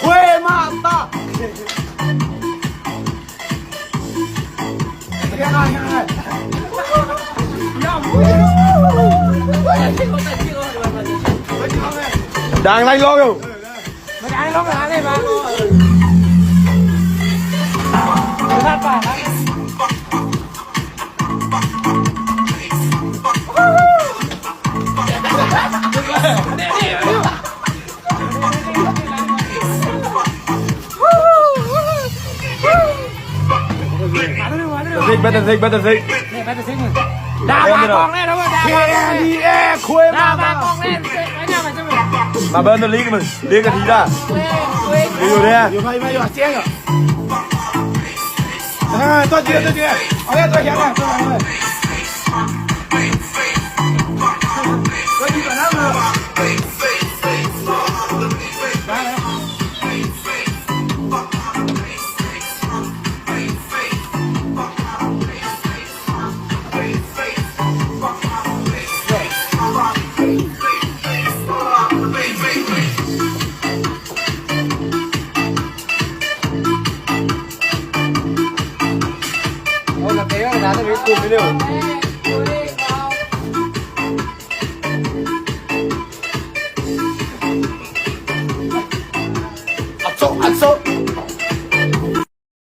Khuai ma ta. Đang lanh lo không? Better better better. Mà bên nó lý cái mình, lý cái gì ra? Đi rồi đấy. 多几个，多几个，好嘞，多钱了，多钱了。 Ôi là té là đá tới cùng cái điều.